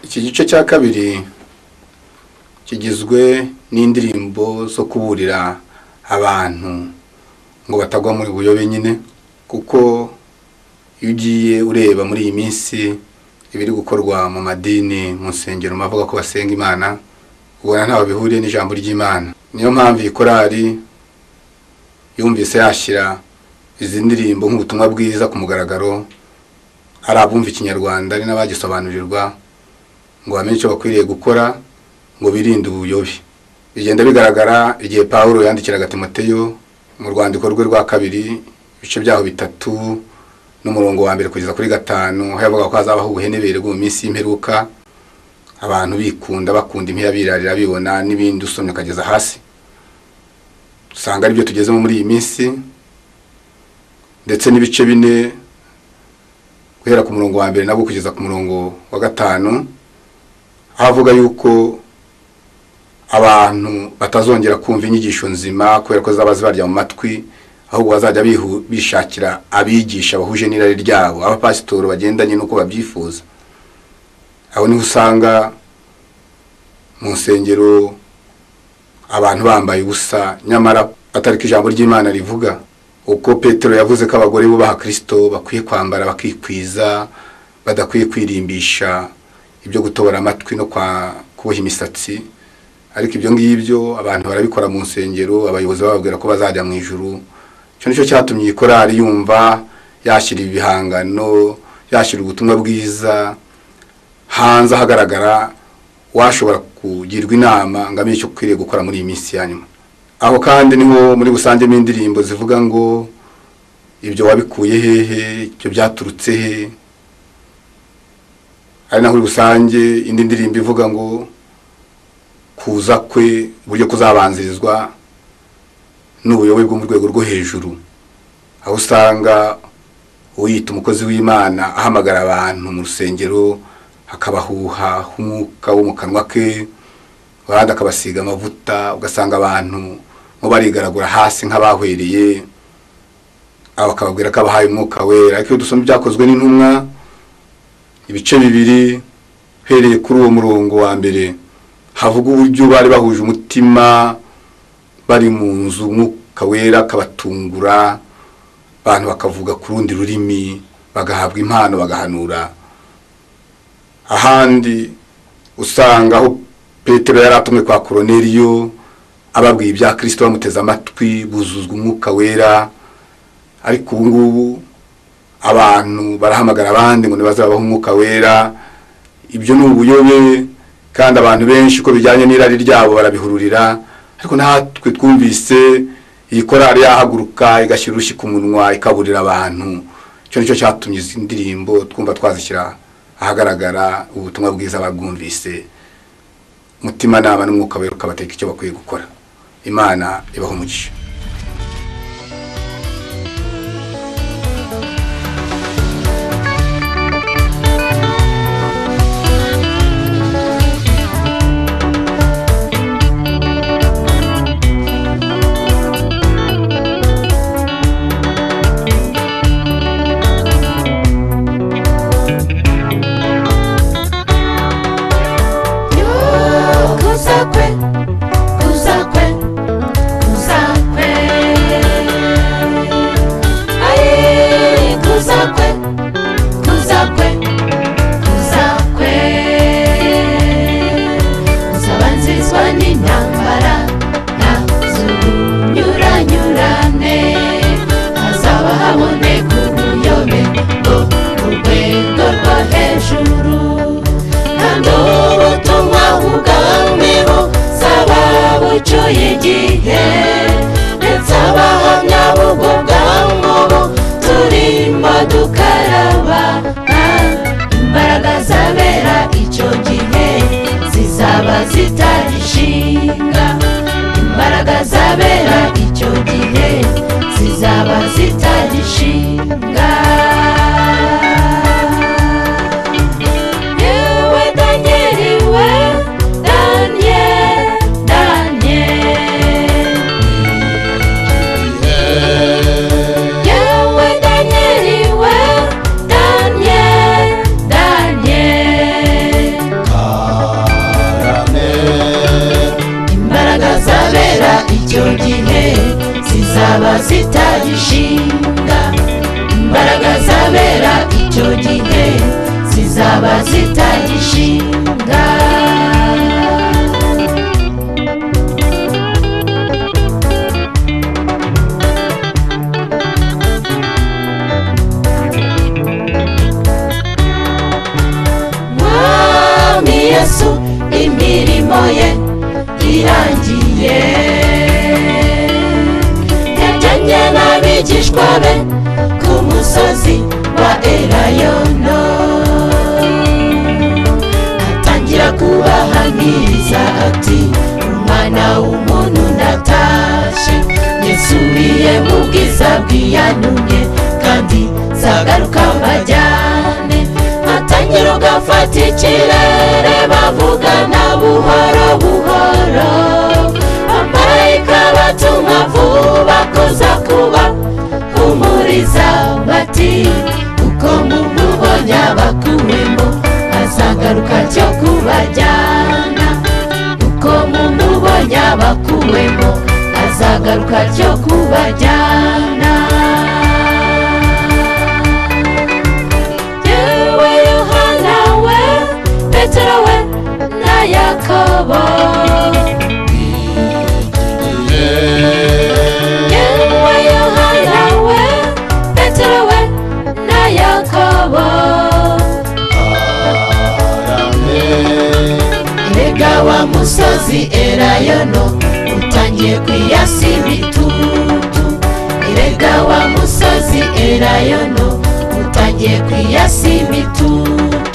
Iki gice cya kabiri kigizwe n'indirimbo zo kuburira abantu ngo batagwa muri buyobe nyine, kuko iyo ugiye ureba muri iyi minsi ibiri gukorwa mu madini, mu nsengero, bavuga ko basenga Imana, ubona ntaho bihuriye n'ijambo ry'Imana. Niyo mpamvu iyi korali yumvise yashyira izi ndirimbo nk'ubutumwa bwiza ku mugaragaro, ari abumva Ikinyarwanda ari n'abagisobanurirwa ngo bamenye icyo bakwiriye gukora ngo birinde ubuyobe. Bigenda bigaragara igihe Pawulo yandikiraga Timoteyo mu rwandiko rwe rwa kabiri, ibice byaho 3 n'umurongo wa 1 kugeza kuri 5, aho yavuga ko hazabaho ubuhenebere bwo mu minsi y'imperuka, abantu bikunda, bakunda impiya, birarira, bibona n'ibindi, usomye ukageza hasi. Usanga aribyo tugezemo muri iyi minsi, ndetse n'ibice 4 guhera ku murongo wa 1 nabwo kugeza ku murongo wa 5, aho avuga yuko abantu batazongera kumva inyigisho nzima kubera ko zaba zibarya mu matwi, ahubwo bazajya bishakira abigisha bahuje n'irari ryabo, abapasitori bagendanye n'uko babyifuza. Aho niho usanga mu nsengero abantu bambaye ubusa, nyamara atari ko ijambo ry'Imana rivuga. Uko Petero yavuze ko abagore bubaha Kristo bakwiye kwambara bakikwiza, badakwiye kwirimbisha ibyo gutobora amatwi no kuboha imisatsi, ariko ibyo ngibyo abantu barabikora mu nsengero, abayobozi bababwira ko bazajya mu ijuru. Icyo nicyo cyatumye iyi korali yumva yashyira ibihangano, yashyira ubutumwa bwiza hanze ahagaragara, washobora kugirwa inama ngo amenye icyo ukwiriye gukora muri iyi minsi ya nyuma. Aho kandi niho muri busangemo indirimbo zivuga ngo ibyo wabikuye hehe, ibyo byaturutse he. Ari naho muri busange indi ndirimbo ivuga ngo kuza kwe uburyo kuzabanzirizwa n'ubuyobe bwo mu rwego rwo hejuru, aho usanga uyita umukozi w'Imana ahamagara abantu mu rusengero akabahuha umwuka wo mu kanwa ke, abandi akabasiga amavuta, ugasanga abantu mo barigaragura hasi nk'abahwereye, abo akababwira ko abahaye umwuka wera. Ariko iyo dusoma ibyakozwe n'intumwa ibice 2 uhereye kuri uwo murongo wa 1, havuga uburyo bari bahuje umutima, bari mu nzu, umwuka wera akabatungura, abantu bakavuga ku rundi rurimi, bagahabwa impano, bagahanura. Ahandi usanga aho Petero yari atumwe kwa Koroneliyo, ababwiye ibya Kristo bamuteze amatwi, buzuzwa umwuka wera. Ariko ubu ngubu abantu barahamagara abandi ngo nibazabaho umwuka wera. Ibyo ni ubuyobe, kandi abantu benshi ko bijyanye n'irari ryabo barabihururira. Ariko natwe twumvise iyi korali yahaguruka igashyira urushyi ku munwa, ikaburira abantu. Icyo nicyo cyatumye izi ndirimbo twumva twazishyira ahagaragara, ubutumwa bwiza babwumvise, umutimanama n'umwuka wera ukabateka icyo bakwiye gukora. Imana ibahe umugisha. Kuzakwe, kuzakwe, kuzakwe. zizaba zitagishinga. Imbaraga z'abera icyo gihe zizaba zitagishinga. Mwami Yesu imirimo ye irangiye, yajyanye n'abigishwa be ku musozi wa Elayono, atangira kubahamiriza ati umwana w'umuntu ndatashye, nsubiye mu bwiza bw'iyantumye kandi nzagaruka mbajyane. Atangira ugafata ikirere bavugana buhoro buhoro, abamarayika batumwa vuba kuza kuba humuriza bati uko mumubonye abakuwemo azagaruka cyo kubajyana. Uko mumubonye abakuwemo azagaruka cyo kubajyana. Yewe Yohana we, Petero we na Yakobo, yewe Yohana we, Petero we na Yakobo, erega wa musozi Elayono utangiye kwiyasa ibitutu. Erega wa musozi Elayono utangiye kwiyasa imitutu.